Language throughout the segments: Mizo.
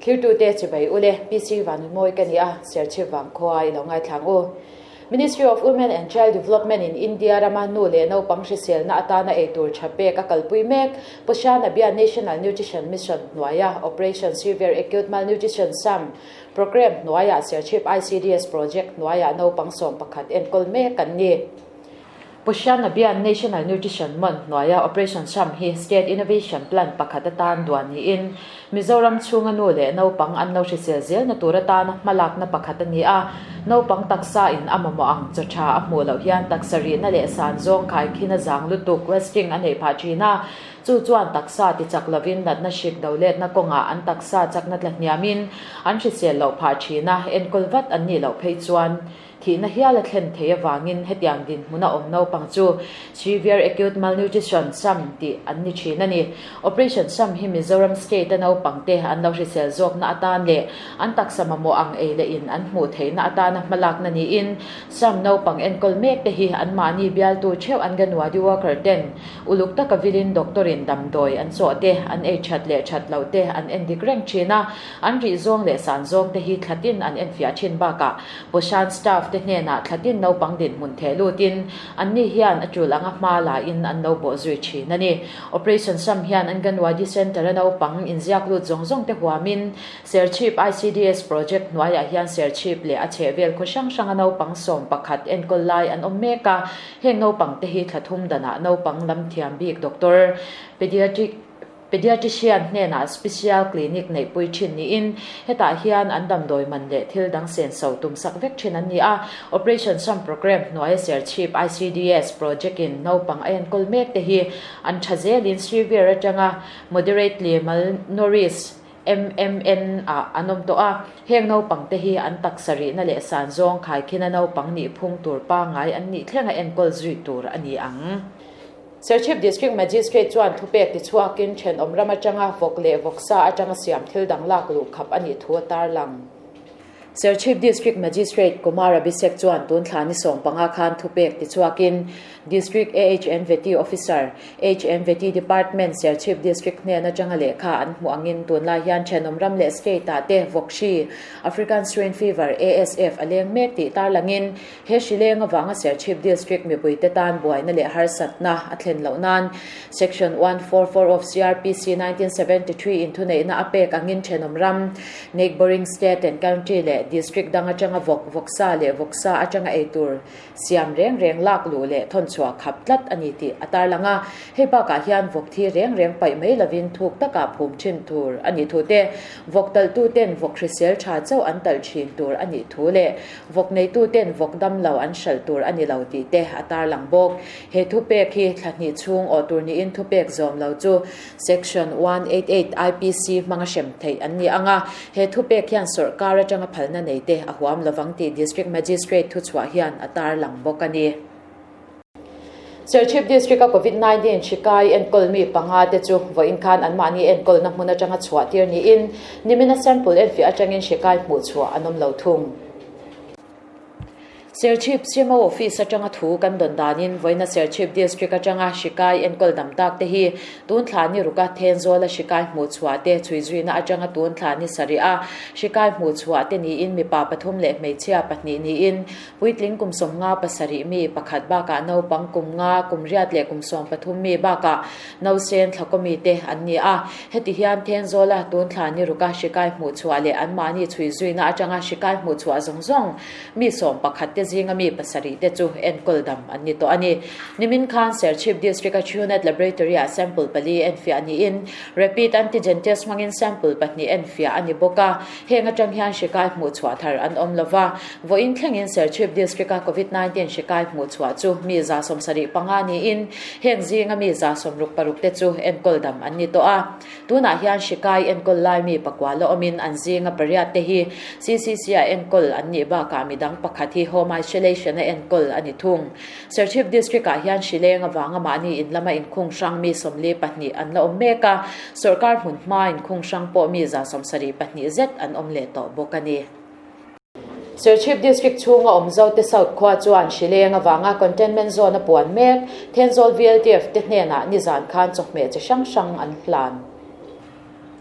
Thirtute chibai ule PC Vanunmawi ka ni a, Serchhip vangkhua i lo ngaithlang u. Ministry of Women and Child Development in India rama nu leh naupang hriselna atana eitur tha pek a kalpui mek. Poshan Abhiyan National Nutrition Mission hnuaia Operation Severe Acute Malnutrition, SAM, Programme hnuaiah Serchhip ICDS Project hnuaiah naupang 11 enkawl mek an ni. Poshan Abhiyan National Nutrition Month hnuaia Operation SAM hi State Innovation Plan pakhat atan duan niin Mizoram chhunga nu leh naupang an lo hrisel zelna tur atana hmalakna pakhat a ni a. Naupang taksa in a mamawh ang chaw tha a hmuh loh hian taksa rihna leh san zawng khaikhin a zang lutuk, wasting, a neih phah thin a. Chu chuan taksa ti chak lovin natna hrik do letna kawngah an taksa chakna tla hniamin an hrisel loh phah thin a, enkawl vat an nih loh phei chuan thihna hial a thlen thei avangin hetiang dinhmuna awm naupang chu Severe Acute Malnutrition, SAM, tih an ni thin a ni. Operation SAM hi Mizoram State-a naupangte an lo hrisel zawkna atan leh an taksa mamawh ang ei leh in an hmuh theihna atana hmalakna niin SAM naupang enkawl mekte hi anmahni bialtu theuh Anganwadi worker ten Uluk taka vilin doctor-in damdawi an chawh te, an ei that leh that loh te an en dik reng thin a, an rih zawng leh san zawng te hi thlatin an enfiah thin bakah Poshan staff te hnenah thlatin naupang dinhmun theh lutin anni hian a tul anga hma lain an lo bawh zui thin a ni. Operation Sam hian Anganwadi Centre-a naupang inziak lut zawng zawng te huamin Serchhip ICDS project hnuaiah hian Serchhip leh a chhehvel khaw hrang hranga naupang 11 enkawl lai an awm mek a, Heng naupang te hi thla thum danah naupang lam thiam bik doctor, pediatric, pediatrician hnenah special clinic neihpui thin niin hetah hian an damdawi man leh thil dang senso tum sak vek thin an ni a. Operation Sam Programme hnuaia Serchhip ICDS project in naupang a enkawl mek te hi an tha zelin severe atanga moderately malnourished MMN ah an awm tawh a, heng naupang te hi an taksa rihna leh san zawng khaikhina naupang nih phung tur pangngai an nih thlenga enkawl zui tur a ni ang. Serchhip District Magistrate chuan thupek tichhuakin thenawm ram atanga vawk leh vawksa atanga siam thil dang lak luh khap a nih thu a tarlang. Serchhip District Magistrate Kumar Abhishek chuan tun thla ni 15 khan thupek tichhuakin District AHNVT Officer, HNVT Department, Serchhip District hnen atanga lehkha an hmuh angin tunlai hian thenawm ram leh state ah te vawk hri, African Swine Fever, ASF, a leng mek tih tarlangin he hri leng avanga Serchhip District mipuite tan buaina leh harsatna a thlen loh nan Section 144 of CrPC 1973 in thuneihna a pek angin thenawm ram Neighbouring state and country leh district dang atanga vawk, vawksa leh vawksa atanga ei tur siam reng reng lak luh leh thawnchhuah khap tlat a ni tih a tarlang a. Hei bakah hian vawk thi reng reng paih mai lovin thuk takah phum thin tur a nih thu te, vawk talhtu ten vawk hrisel tha chauh an talh thin tur a nih thu leh vawk neitu ten vawk dam lo an hralh tur a ni lo tih te a tarlang bawk. He thupek hi thla hnih chhung awh tur niin thupek zawm lo chu Section 188 IPC hmanga hrem theih an ni ang a, he thupek hian sawrkar atanga phalna nei te a huam lovang tih District Magistrate thuchhuah hian a tarlang bawk a ni. Serchhip District-a Covid 19 hri kai enkawl mi panga te chu vawiin khan anmahni enkawlna hmun atanga chhuah tir niin nimina sample enfiah atangin hri kai hmuhchhuah an awm lo thung. Serchhip CMO Office atanga thu kan dawn danin vawiina Serchhip District atanga hri kai enkawl dam tak te hi tun thla ni ruka Thenzawla hri kai hmuhchhuah te chhuizuina atanga tun thla ni sarih a hri kai hmuhchhuah te niin mipa pathum leh hmeichhia pahnih niin puitling kum 57 mi pakhat bakah naupang kum nga kum riat leh kum 13 mi bakah nausen thlakawmi te an ni a. Heti hian Thenzawla tun thla ni ruka hri kai hmuhchhuah leh anmahni chhuizuina atanga hri kai hmuhchhuah zawng zawng Mi 11 te zinga mi pasarih te chu enkawl dam an ni tawh a ni. Nimin khan Serchhip District-a Truenat Laboratory-ah sample pali enfiah niin Rapid Antigen Test hmangin sample pahnih enfiah a ni bawk a. Heng atang hian hri kai hmuhchhuah thar an awm lo va. Vawiin thlengin Serchhip District-a Covid 19 hri kai hmuhchhuah chu mi 75 niin heng zinga mi 66 te chu enkawl dam an ni tawh a. Tunah hian hri kai enkawl lai mi pakua la awmin an zinga pariat te hi CCC-a enkawl an nih bakah midang pakhat hi home isolation-a enkawl a ni thung. Serchhip District-ah hian hri leng avanga mahni in lama inkhung hrang mi 42 an la awm mek a, sawrkar hmun hmaa inkhung hrang pawh mi 72 zet an awm leh tawh bawk a ni. Serchhip District chhunga awm Zote South khua chuan hri leng avanga containment zone a puan mek, Thenzawl VLTF te hnenah nizan khan chawhmeh chi hrang hrang an hlan.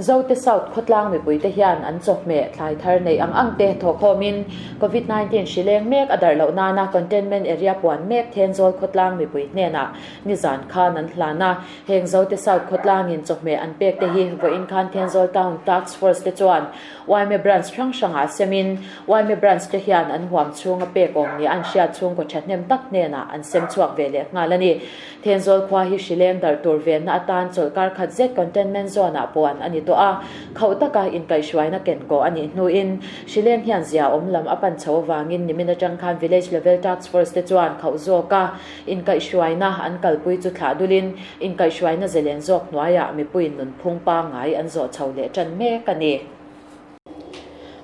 Zote South khawtlang mipuite hian an chawhmeh thlai thar neih ang ang te thawhkhawmin Covid 19 hri leng mek a darh loh nana Containment Area puan mek Thenzawl khawtlang mipui hnenah nizan khan an hlan a. Heng Zote South khawtlangin chawhmeh an pek te hi vawiin khan Thenzawl Town Task Force te chuan yma Branch hrang hrangah semin yma Branch te hian an huam chhunga pek awm nia an hriat chhungkaw thahnem tak hnenah an sem chhuak ve leh nghal a ni. Thenzawl khua hi hrileng darh tur venna atan chawlhkar khat zet Containment Zone-ah puan a ni tawh a, khauh taka inkaihhruaina kenkawh a nih hnuin hrileng hian zia awm lam a pan chho avangin nimin atang khan Village Level Task Force te chuan khauh zawka inkaihhruaina an kalpui chu thlah dulin inkaihhruaina zelen zawk hnuaiah mipuiin nunphung pangngai an zawh chho leh tan mek a ni.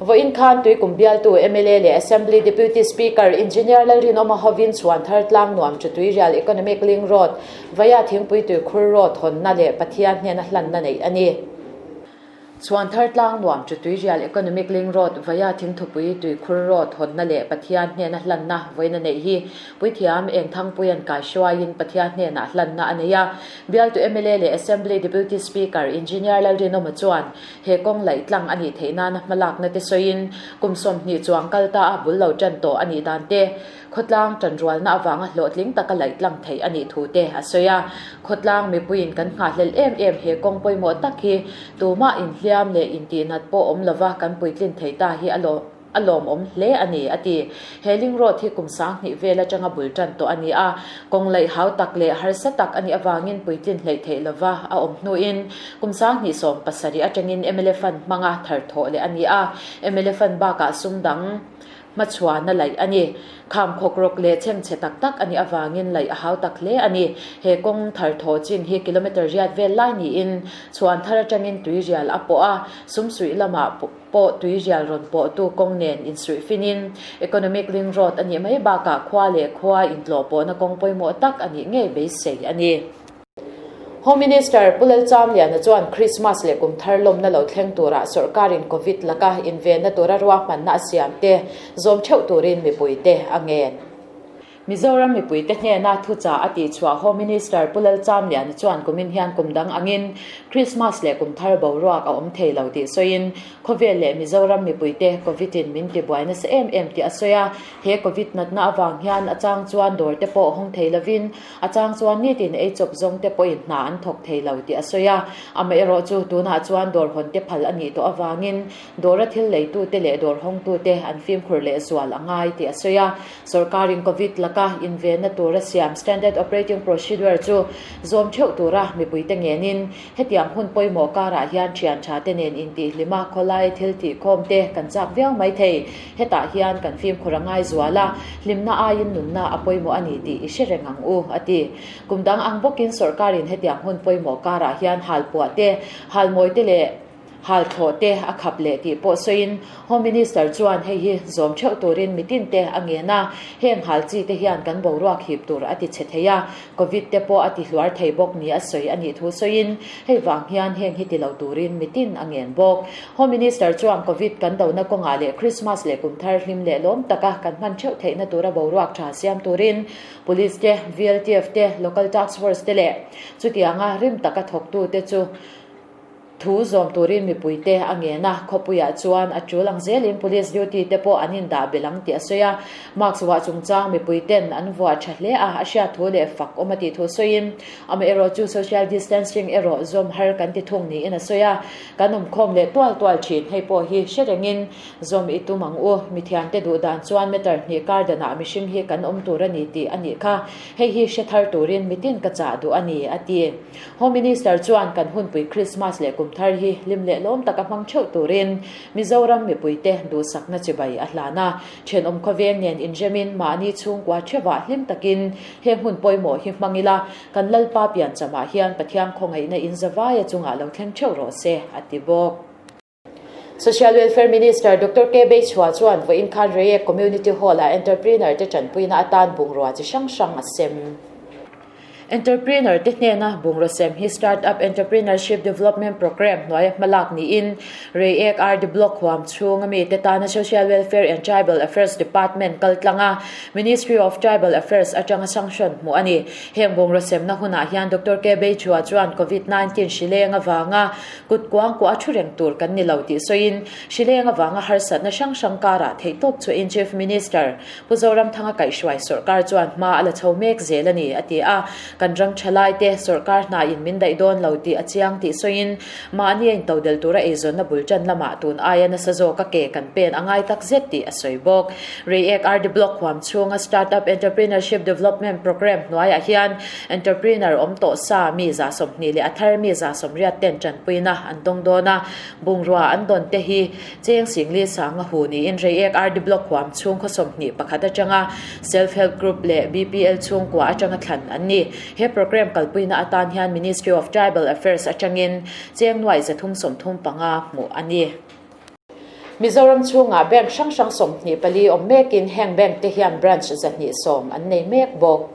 Vawiin khan Tuikum bialtu mla leh Assembly Deputy Speaker Engineer Lalrinawma hovin chhuan thar tlang nuam chu Tuirial Economic Link Road, Vaia Thingpui Tuikhur Road hawnna leh Pathian hnena hlanna neih a ni. Chhuan thar tlang nuam chu Tuirial Economic Link Road, Vaia Thingthupui Tuikhur Road hawnna leh Pathian hnena hlanna vawiin a neih hi Puithiam Engthangpuia'n kaihruaiin Pathian hnenah hlanna a nei a. Bialtu mla leh Assembly Deputy Speaker Engineer Lalrinawma chuan He kawng laih tlang a nih theih nana hmalakna te sawiin kum 20 chuang kal ta a bul lo tan tawh a nih dan te, khawtlang tanrualna avanga hlawhtling taka laih tlang theih a nih thu te a sawi a. Khawtlang mipuiin kan nghahhlelh em em he kawng pawimawh tak hi tumah inhliam leh intihnat pawh awm lova kan puitlin thei ta hi a A lawmawm hle a ni, a ti. He link road hi kum 2000 vel atanga bul tan tawh a ni a, kawng laih hau tak leh harsa tak a nih avangin puitlin hleih theih lova a awm hnuin kum 2017 atangin mla Fund hmanga thar thawh leh a ni a, mla Fund bakah sum dang hmachhuana laih a ni. Kham khawk rawk leh chhemchhe tak tak a nih avangin laih a hau tak hle a ni. He kawng thar thawh chin hi kilometre riat vel lai niin chhuan thar atangin tuirial a pawh a, sumsuih lamah pawh tuirial rawn pawhtu kawng nen insuih finin Economic Link Road a nih mai bakah khua leh khua intlawhpawhna kawng pawimawh tak a nih ngei beisei a ni. Home Minister Pu Lalchamliana chuan Krismas leh kum thar lawmna lo thleng turah sawrkarin Covid laka invenna tura ruahmanna a siam te zawm theuh turin mipuite a ngen. Mizoram mipuite hnena thuchah a tihchhuah Home Minister Pu Lalchamliana chuan kumin hian kum dang angin Krismas leh kum thar boruak a awm thei lo tih sawiin khawvel leh Mizoram mipuite Covid in min tibuai nasa em em tih a sawi a. He Covid natna avang hian a chang chuan dawr te pawh hawng thei lovin a chang chuan nitin ei chawp zawng te pawhin hna an thawk thei lo tih a sawi a. Amaherawh chu tunah chuan dawr hawn te phal a nih tawh avangin dawra thil leitute leh dawr hawngtute an fimkhur lehzual a ngai tih a sawi a. Sorkarin Covid laka invenna tura siam Standard Operating Procedure chu zawm theuh tura mipuite ngenin hetiang hun pawimawh karah hian thian tha te nen intihhlima khawlai thil tihkhawm te kan chak viau mai thei. Hetah hian kan fimkhur a ngai zual a, hlimna aiin nunna a pawimawh a ni tih i hre reng ang u, a ti. Kum dang ang bawkin sorkarin hetiang hun pawimawh karah hian halpuah te, halmawi te leh Hal thlawh te a khap leh tih pawh sawiin Home Minister chuan hei hi zawm theuh turin mitin te a ngen a, heng hal chi te hian kan boruak hip tur a ti chhe thei a, Covid te pawh a ti hluar thei bawk ni a sawi a nih thu sawiin hei vang hian heng hi ti lo turin mitin a ngen bawk. Home Minister chuan Covid kan dona kawngah leh Christmas leh kum thar hlim leh lawm taka kan hman theuh theihna tura boruak tha siam turin Police te, VLTF te, Local Task Force te leh chutianga rim taka thawktute chu Thu zawm turin mipuite a ngen a, khawpuiah chuan a tul ang zelin police duty te pawh an indah belh ang tih a sawi a. Mask vuah chungchang mipuiten an vuah tha hle a, a hriat thu leh fak awm a tih thu sawiin, amaherawh chu social distancing erawh zawm har kan ti thung niin a sawi a. Kan awmkhawm leh tual tual thin, hei pawh hi hre rengin zawm i tum ang u, mithiamte duh dan chuan meter hnih kar danah mihring hi kan awm tur a ni tih a nih kha, hei hi hre thar turin mitin ka chah duh a ni, a ti. Home Minister chuan kan hunpui Krismas leh kum thar hi hlim leh lawm taka hmang theuh turin Mizoram mipuite duhsakna chibai a hlan a. Thenawm khawveng nen inremin mahni chhungkua theuhah hlim takin he hmun pawimawh hi hmang ila, kan Lalpa pianchamah hian Pathian khawngaihna inzavaia chungah lo thleng theuh rawh se, a ti bawk. Social Welfare Minister Doctor K Beichhua chuan vawiin khan Reiek Community Hall-ah entrepreneur te tanpuina atan bungrua chi hrang hrang a sem. Entrepreneur te hnena bungraw sem hi Start-up Entrepreneurship Development Programme hnuaia hmalak niin Reiek RD Block huam chhunga mite tana Social Welfare and Tribal Affairs Department kaltlanga Ministry of Tribal Affairs atanga sanction hmuh a ni. Heng bungraw semna hunah hian Doctor K Beichua chuan Covid 19 hrileng avanga kut kuang kuah thu reng tur kan ni lo tih sawiin hrileng avanga harsatna hrang hrang karah theihtawp chhuahin Chief Minister Pu Zoramthanga kaihhruai sawrkar chuan hma a la chho mek zel a ni, a ti a. Kan ram thalaite sawrkar hnaiin min daih dawn lo tih a chiang tih sawiin mahni a intodel tura eizawnna bul tan lamah tun aia nasa zawka ke kan pen a ngai tak zet tih a sawi bawk. Reiek RD Block huam chhunga Start-up Entrepreneurship Development Programme hnuaiah hian entrepreneur awm tawh sa mi 120 leh a thar mi 180 ten tanpuina an dawng dawn a, bungrua an dawn te hi Cheng Singli Sanga hu niin Reiek RD Block huam chhung khaw 21 atanga Self Help Group leh BPL chhungkua atanga thlan an ni. He programme kalpuina atan hian Ministry of Tribal Affairs atangin cheng nuai 335 hmuh a ni. Mizoram chhungah bank hrang hrang 24 awm mekin heng bank te hian branch 210 an nei mek bawk.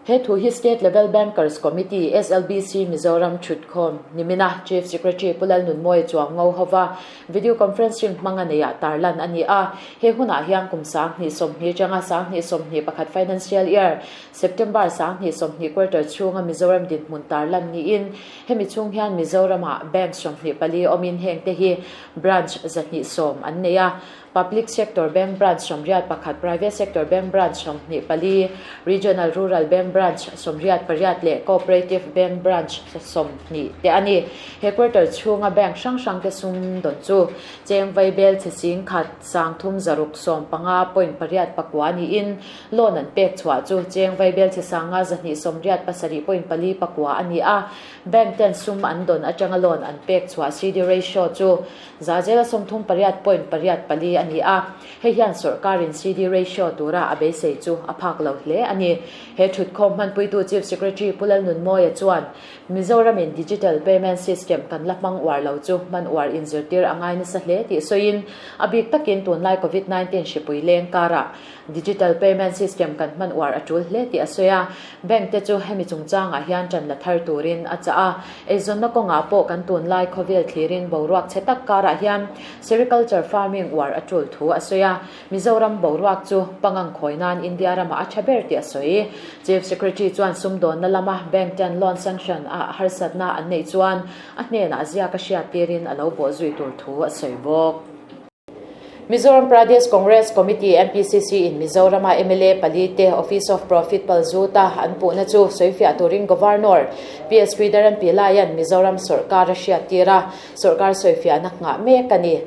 He thu hi State Level Bankers Committee, SLBC, Mizoram thutkhawm nimina Chief Secretary Pu Lalnunmawia chuang ngo hova video conferencing hmang a neiah tarlan a ni a. He hunah hian kum 2020 atanga 2021 Financial Year, September 2020 quarter chhunga Mizoram dinhmun tarlan niin hemi chhung hian Mizoramah bank 24 awmin hengte hi branch 210 an nei a. Public Sector Bank Branch 81, Private Sector Bank Branch 24, Regional Rural Bank Branch 88 leh Cooperative Bank Branch 20 te a ni. He quarter chhunga bank hrang hrang te sum dawn chu cheng vaibel chhe sing khat 3665 point pariat pakua niin loan an pek chhuah chu cheng vaibel chhe sanga 287 point pali pakua a ni a. Bank ten sum an dawn atanga loan an pek chhuah CD ratio chu Zazela 38 point pariat pali a ni a, hei hian sawrkarin CD ratio tura a beisei chu a phak lo hle a ni. He thutkhawm hmanpuitu Chief Secretary Pu Lalnunmawia chuan Mizoramin Digital Payment System kan la hmang uar lo chu hman uar inzirtir a ngai nasa hle tih sawiin a bik takin tunlai Covid 19 hripui leng karah Digital Payment System kan hman uar a tul hle tih a sawi a, Bank te chu hemi chungchangah hian tan la thar turin a chah a. Eizawnna kawngah pawh kan tunlai khawvel thlirin boruak chhe tak karah hian Sericulture Farming uar a tul thu a sawi a. Mizoram boruak chu pangang khawi nan India ramah a tha ber tih a sawi. Chief Secretary chuan sumdawnna lama Bank ten loan sanction ah harsatna an neih chuan a hnenah ziak a hriat tirin a lo bawhzui tur thu a sawi bawk. Mizoram Pradesh Congress Committee, MPCC, in Mizorama mla pali te Office of Profit palzuta an puhna chu sawifiah turin Governor PS Sridharan Pillai-a'n Mizoram sawrkar a hriattir a, sawrkar sawifiahna nghah mek a ni.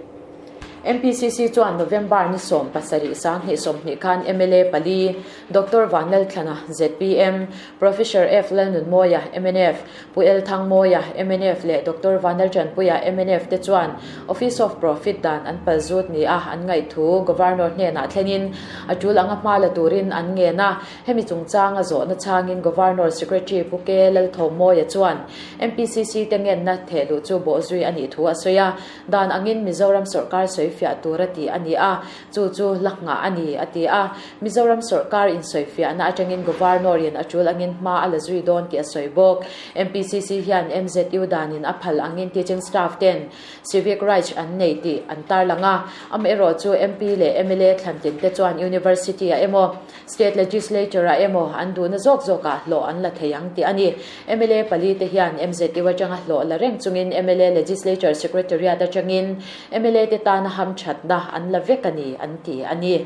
MPCC chuan November ni 17 2020 khan mla pali Doctor Vanlalthlana, zpm, Professor F Lalnunmawia, mnf, Pu El Thangmawia, mnf, leh Doctor Vanlaltanpuia, mnf, te chuan Office of Profit dan an pal zut ni a an ngaih thu Governor hnenah thlengin a tul anga hma la turin an ngen a. Hemi chungchanga zawhna changin Governor Secretary Pu K Lalthawmawia chuan MPCC te ngenna thehluh chu bawhzui a nih thu a sawi a. Dan angin Mizoram sawrkar sawifiah tura tih a ni a, chu chu la nghah a ni, a ti a. Mizoram sawrkar insawifiahna atangin Governor-in a tul angin hma a la zui dawn tih a sawi bawk. MPCC hian MZU danin a phal angin teaching staff ten civic rights an nei tih an tarlang a. Amaherawh chu MP leh mla thlantin te chuan University-ah emaw, State Legislature-ah emaw an duhna zawk zawkah hlawh an la thei ang tih a ni. Mla pali te hian MZU atanga hlawh la reng chungin mla Legislature Secretariat atangin mla te tana hamthatna an la vek a ni an ti a ni.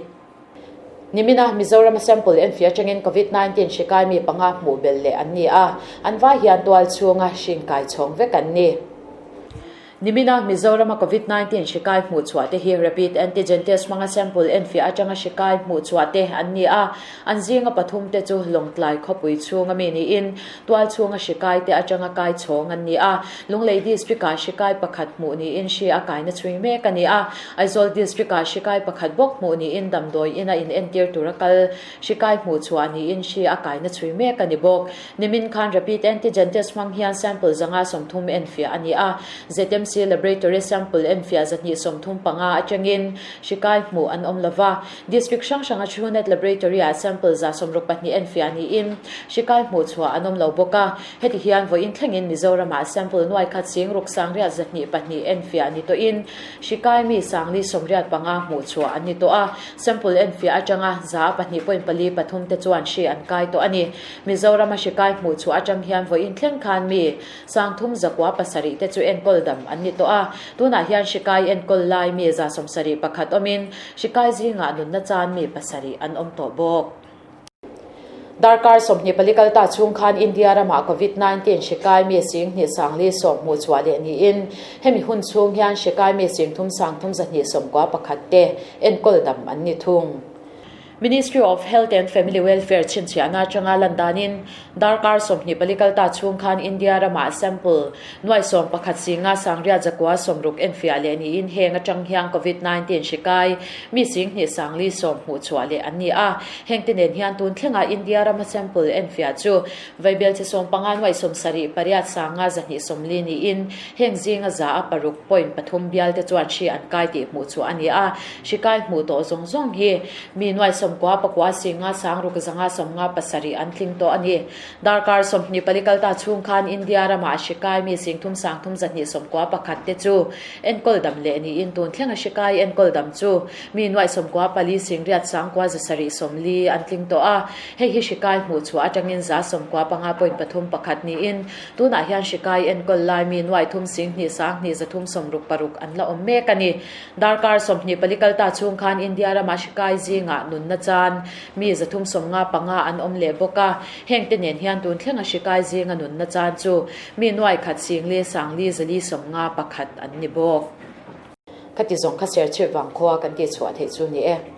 Nimina Mizoram sample enfiah atangin Covid 19 hri kai mi panga hmuh belh leh an ni a, an vai hian tual chhunga hrin kai chhawng vek an ni. Nimina Mizorama Covid 19 hri kai hmuh chhuah te hi rapid antigen test hmanga sample enfiah atanga hri kai hmuh chhuah te an ni a, an zinga pathum te chu Lawngtlai khawpui chhunga mi niin tual chhunga hri kai te atanga kai chhawng an ni a. Lunglei District-ah hri kai pakhat hmuh niin hri a kaina chhui mek a ni a, Aizawl District-ah hri kai pakhat bawk hmuh niin damdawi ina inentir tura kal hri kai hmuh chhuah niin hri a kaina chhui mek a ni bawk. Nimin khan rapid antigen test hmang hian sample 130 enfiah a ni a, ZMC. HMC Laboratory sample enfiah 235 atangin hri kai hmuh an awm lova. District hrang hranga Truenat Laboratory-ah sample 62 enfiah niin hri kai hmuh chhuah an awm lo bawk a. Heti hian vawiin thlengin Mizoramah sample nuai khat sing ruk sangriat 202 enfiah ni tawhin hri kai mi 485 hmuh chhuah an ni tawh a. Sample enfiah atanga 2.43 te chuan hri an kai tawh a ni. Mizorama hri kai hmuh chhuah atang hian vawiin thleng khan mi 37 te chu enkawl dam an ni tawh a. Tunah hian hri kai enkawl lai mi 71 awmin hri kai zingah nunna chan mi pasarih an awm tawh bawk. Darkar 24 kal ta chhung khan India ramah Covid-19 hri kai mi 2410 hmuh chhuah leh niin hemi hun chhung hian hri kai mi 3391 te enkawl dam an ni thung. Ministry of Health and Family Welfare chhinchhiahna atanga lan danin darkar 24 kal ta chhung khan India ramah sample nuai 11 singa sangriat zakua 60 enfiah leh niin heng atang hian Covid-19 hri kai mi 2410 hmuh chhuah leh an ni a. Heng te nen hian tun thlenga India rama sample enfiah chu vaibel che 15 nuai 78 sanga 240 niin heng zinga za a 6.3 bial te chuan hri an kai tih hmuh chhuah a ni a. Hri kai hmuh tawh zawng zawng hi mi nuai 99 singa sangruk zanga 57 an tling tawh a ni. Darkar 24 kal ta chhung khan India ramah hri kai mi 33,291 te chu enkawl dam leh niin tun thlenga hri kai enkawl dam chu mi nuai 94 singriat sangkua zasarih 40 an tling tawh a. Hei hi hri kai hmuh chhuah atangin za 95.31 niin tunah hian hri kai enkawl lai mi nuai thum sing hnih sang hnih zathum 66 an la awm mek a ni. Darkar 24 kal ta chhung khan India ramah hri kai zingah nunna chan mi 395 an awm leh bawk a. Heng te nen hian tun thlenga hri kai zinga nunna chan chu mi nuai khat singli sangli zali 51 an ni bawk. Khati zawng kha Serchhip vang khua kan tih chhuah theih chu ni e.